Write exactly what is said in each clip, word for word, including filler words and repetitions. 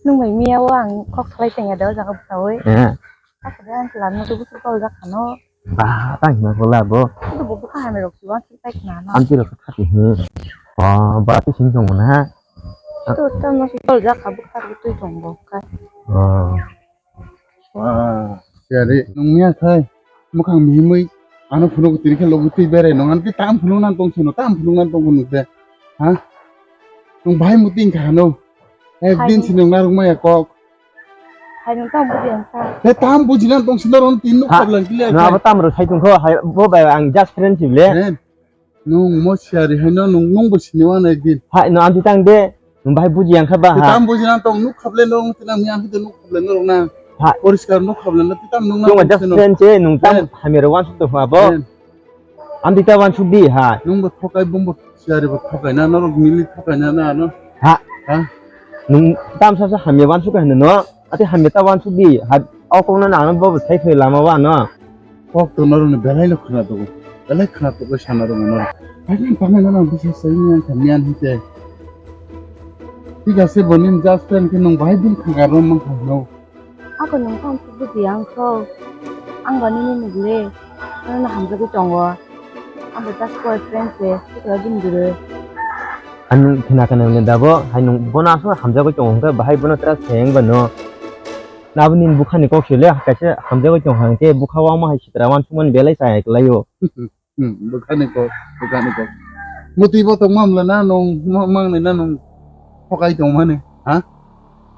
Nwng bai miya o ang kok salai tengya da o jaga bwsawi. Eh. Ako de ang kla no tu busu kol jak khano. Ba, tang hina kola bo. Ito bo bwkha hamya rok si wan si tai khna no. Amtwi rok kha ti hi. Oh, ba ti sing tong na. Ito tam no si kol jak kha bwkha ro twi tong bo kha. Oh. Wah, siyari, nung miya khai, mukhang mihimwi, ano phunuk tiri khe logi twi berai nung, ano tei tam phunuk nan tong sino, tam phunuk nan tong nung te, ha? Nung bahai muti wngkha ano, ekdin hai si nung narwk maya kok. Hai nung tam buji ang sa. He tam buji nan tong sino, ron tin nuk ha, problem clear no khai. Abo tam ro sai tong kho, hai bo bai ang just friend si ble. Friend. Nung mo siyari haino nung, nung bo sini wana ekdin. Hai, no, amtwi tang de. Nung bahai buji yang kha ba, ha? Tam buji nang tong nuk khable nung, tinang mi amtwi nuk khable nung na. Ha. Poriskar nuk khable na, titam nung na. Nung just friend se, nung tam hamya ro wansuk to ha bo. Amtwi ta wansuk di, ha. Nung bo thokai, bung bo siyari bo thokai na, norok mili thokai na, na, no. Ha. Ha. Nung tam sa sa hamya wansuk ka hino, no. Ate hamya ta wansuk di, ha, o kokno nang bo sai phai lama wa no. Kok to norok ni belai no khna tongo, belai khna tongo sana rok no. Hai ni tama no nang bisa sai ni ang kamian hite. Thik ase boni just friend ke nang bahai din khagar rom mang khano. Ako nang tam su budi ang kho. Ang bani ni mugle. Ano hamjagwi tongo. Ang bo just boyfriend se, thik ro din dire. Ang khna khna ne dabo, hai nung bono aswk hamjagwi tongo hwnkhe bahai bono trust khe wng bano. Nabo nini bwkhani kok se le kaisa hamjagwi tong hang khe bwkha wngma hai sitra wansukmani belai chaya kwlaio. Hmm, bwkhani kok, bwkhani kok. Muti bo tongma mla na nung, ma-, mangnai na nung thokai tongmani, ha?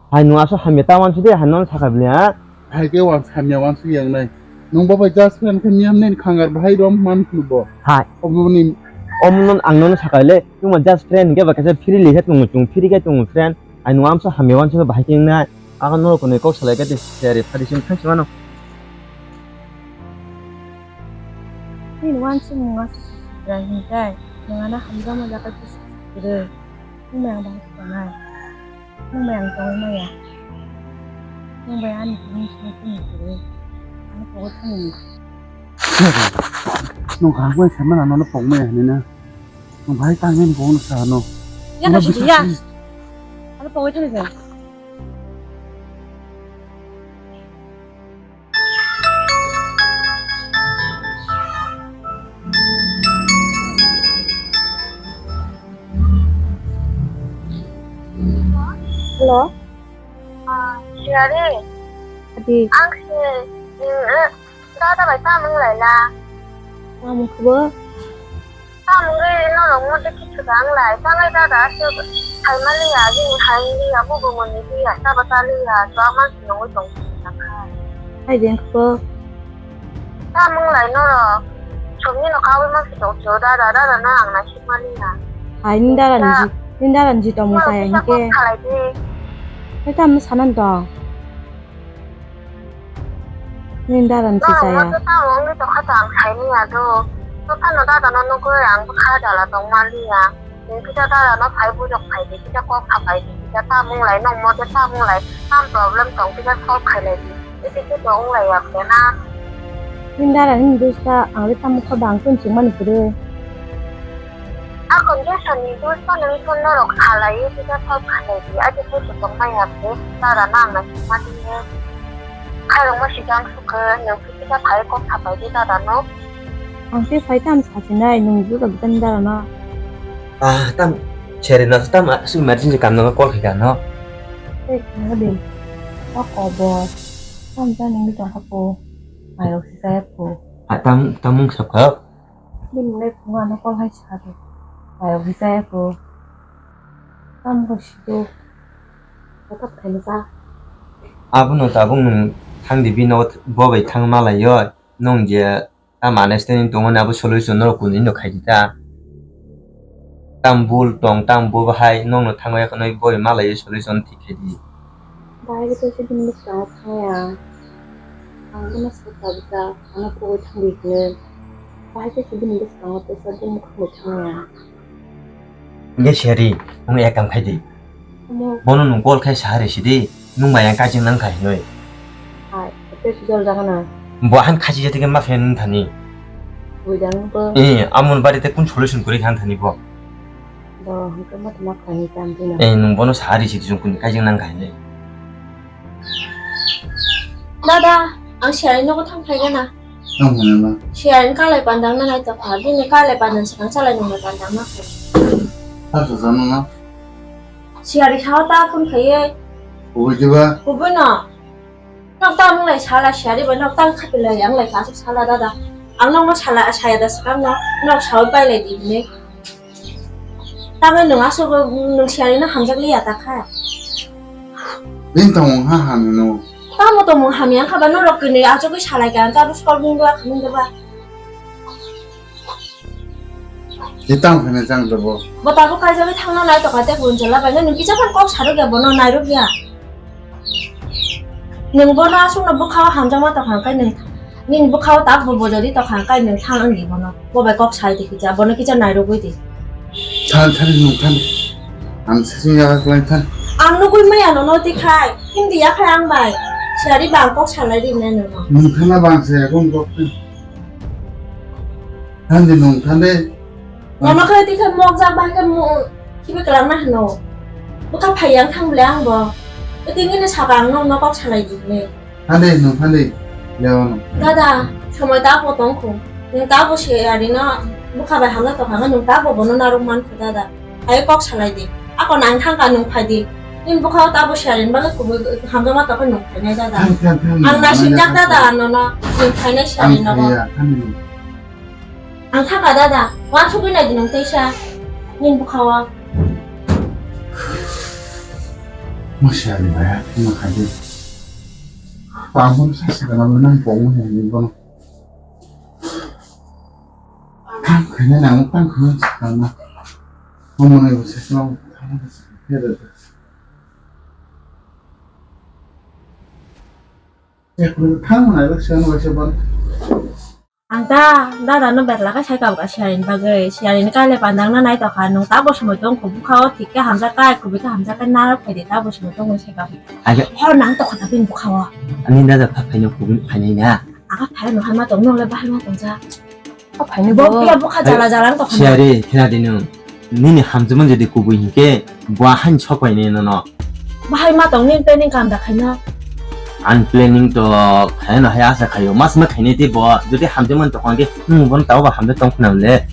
Hai nung aswk hamya ta wansuk de, hai nono sakha bini, ha? Hai khe wans hamya wansuk yang nai. Nung bo bai just friend khe miyam nini khangar bahai rom man khulu bo. Hai. Oboni. Omo non ang nono sakha le, nung ma just friend hwnkhe ba kaisa free le khe tongo, chung free khe tongo friend. Ai nung amsa hamya wansuk bahai khe wngnai. Ako norok kwnwi kok salai khe tei siyari phari simi thangsi mano. Nini wansukmung aswk sijra hinkhai, nwng ano hamjakma jaga khe sijra kwrwi. Nwng bai ang bahai tongnai. Nwng bai ang tongwi maya. Nwng bai ani tongwi sini tongwi kwrwi. Ano pogwi thangwi. Nwng kaham khe saimano nono pogmaya hinwi na. Nwng bahai tangwi ani pogno sa ano. Ya. Ano pogwi thangwi khe. Hello? Ah, Siyari. Adi. Ang si, eh, dada bai tamung laila. Tamung khubo? Tamung ri norok mode kichu da wng lai, tanai dada se hai mani ya, bini hai wngya, bubo mani liya, chaba cha liya, chuak mansi nungwi tong sini kha. Hai de wngkha. Tamung lai norok, somni no kaui mansi tong sio dada, dada no ang naisik mani ya. Hai ni dada ni ji, ni dada ni ji tongmung chaya hingke. Khalai di. Hai tamni sanan tong. Nini dada ni si chaya. Tamo wngwi tongkha to ang saimanya do. Tamo dada no nugwi ang bwkha jala tongmaliya. Nini kisa dada no phai bujok phai di, kisa kok sapai di, kisa tamung lai nong mote tamung lai tam problem tong kisa solve khailai di. Iti khe tong lai ya khe na. Nini dada nini dosta ang le tamo kha bang kun chingmani kwrwi. Akon je sani je sani phone norok khalai, kisa solve khalai di, aje khe tongmaya khe, dada no ang naisingmani khe. Khairokma sikang sukhe, nwng khe kisa phai kok sapai di dada no. Ang tei phai tam sachinai, nwng juda bwtani dada no. Ah, tam, seri no, tam, aswk emergency kam no call khaika no. Tei khna di, o kobor, tam jani wngwi tongkha po, mairok si chaya po. Ah, tam, tam mung sap kha. Bini le phungo ano call hai sa di. Mairok si chaya po. Tam bo si do. Kotak khaina sa. Abono tabuk nwng thang di bino bo bai thang malai yo. Nwng je ta manage tani tongo ni abo solution no kuni no khai di ta. Tam bul tong, tam bo bahai nwng no thang ya khonai bo bai malai yo solution thik khai di. Bahai khe tei se bini bwskango thangya. Ang bono sakha bwsa, ano pogwi thangwi hwnwi. Bahai khe se bini bwskango tei se bumung khwlai thangya. Hwnkhe seri, nwng ek kam khai di. Omo. Bono nwng call khai sa hari sidi, nwng bai ang kajing nang kha hinwi. Hai, tei se jol jaga na. Bo han khachi jati khe ma phen thani. Bui jang bo. Eh, amon bari te kun solution kuri khan thani bo. Bo, hwnkhe ma tuma khaini tam tino. Eh, nwng bono sa hari sidi, jung kun kajing nang kha hinwi. Dada, ang Siyari nogo thang phai gana. Tamo hwnwi ma? Siyari ni kalai pandang na nai tokha, bini kalai pandang swkang chalai nung pandang na kho. Tamo sa sa no na? Siyari sao ta khum phai ye. Kubui diba? Kubui no. Nok ta mung lai sala Siyari bai nok ta khapi lai ang lai ka sala dada. Ang nok no sala saya da swkang no nok sao pai lai di ne. Tamo nwng aswk nwng Siyari no hamjak liya ta kha. Bini tongmung ha hamya no. Tamo tongmung hamya wngkha ba norok kini achugwi salai ka ta bwswk bung ba khmung ba. Ni tamo phene jang da bo. Bo tabuk kaijagwi thangna nai tokha te gun jela bai nwng kisa phan kok sarok ya bono nairok ya. Nwng bono aswkno bwkhao hamjakma tokha hwnkhe nwng, nini bwkhao tabukbo bojori tokha hwnkhe nwng thang wngdi bono. Bo bai kok sai di kisa, bono kisa nairogwi di. Than, than, nwng than. Ang sising yaga kwlai than. Ang nugwi maya nono tikhai, himdi yakhai ang bai. Siyari ba ang kok salai rinai nono. Nwng thana ba ang se yakung kok than. Thandi nwng thandi. Nono khe tikhe mokjak bai khe mo-, khibi kwlangna hino. Bwkha phai yang thang bole ang bo. Tini ni saka ang nokno kok salai di hini. Thandi nwng thandi. Leono. Dada, somoi ta bo tong kho. Nwng ta bo se ari no bwkha bai hamna tong kha nwng ta bo bono narwk man kho dada. Hai kok salai di. Ako nang thang ka nwng phai di. Nini bwkha ta bo se ari bagwi kubui hamjakma tong khe nwng phai nai dada. Thang, thang, thang, ang nwng naising jak thang, dada thang. Nono nwng phai nai se ari nogo. Ang thang kha dada, wansugwi nai di nwng teisa nini bwkhao. Musi ani baya, thangma kha di. Tamo sa sa kana nang pong ni bono. Tang khana nang tang khana sa kana. Omo nai bo sa kana. Thang nai bo sa kana sa bono. Ang ta dada no bekla khe sai kabga Siyari ni bagwi. Siyari ni kailai pandang na nai tokha. Nwng ta bo somoi tong kho bwkhao thik khe hamjak kai, kubui khe hamjak kai, narwk phai di ta bo somoi tong sai kabga. Aja. Hor nang tokha ta bini bwkhao. Ani dada pha phaino kubui phainai na. Aga phai no hai ma tong nong le bahai ma tong ja. Pha phaino bo bo. Pia bwkha jala jala tokha. Siyari khna di nwng. Nini hamjakmani jodi kubui hinkhe bo ahani sok painai nono. Bahai ma tong nini planning kam da khaina. Ang planning to khaina hai asa khaio. Mas ma khainai tei bo jodi hamjakmani tong khe nwng bono tabo ba hamjak tong khna le.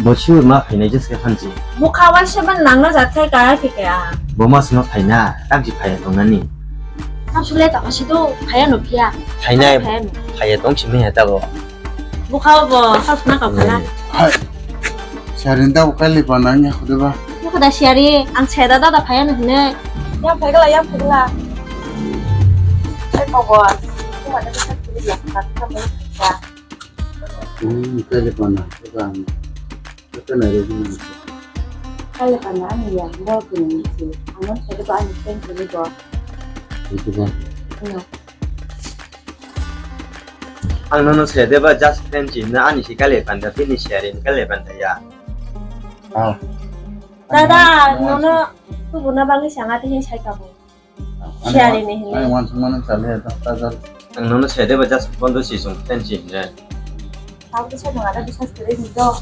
Bo sure ma khainai just khe phansi. Bwkha waisa ban nangna jat khai kaya khe kaya. Bo mas ma khaina tamsi phaiya tongnani. Tamsuk le tong si do phaiya no phiya. Khainai phaiya no. Phaiya tong si me ta bo. Bwkha bo sal khna kap khala. Hai. Siyari da bo kailai pa nang ya khude ba. Ya khuda Siyari ang seda dada phaiya no hine. Ya phai gala ya phai gala. Ai ko bo. Ko ma da ka khude ya ka ka ba. Hmm, kailai pa na. Ka na re. Kailai pa na ani ya bo ko ni si. Ano seda ba ani sen ko ni bo. Itu ba. Ano. Ang nono se deba just friend si na ani si kale panda bini sharing kale panda ya. Ah. Dada, nono tubu na bangi sanga tihin sai kabu. Sharing ni hini. Ang wan sung mano chale ta ta. Ang nono se deba just bondo si sung friend si ne. Tahu tu saya nggak ada bisa sendiri nih dong.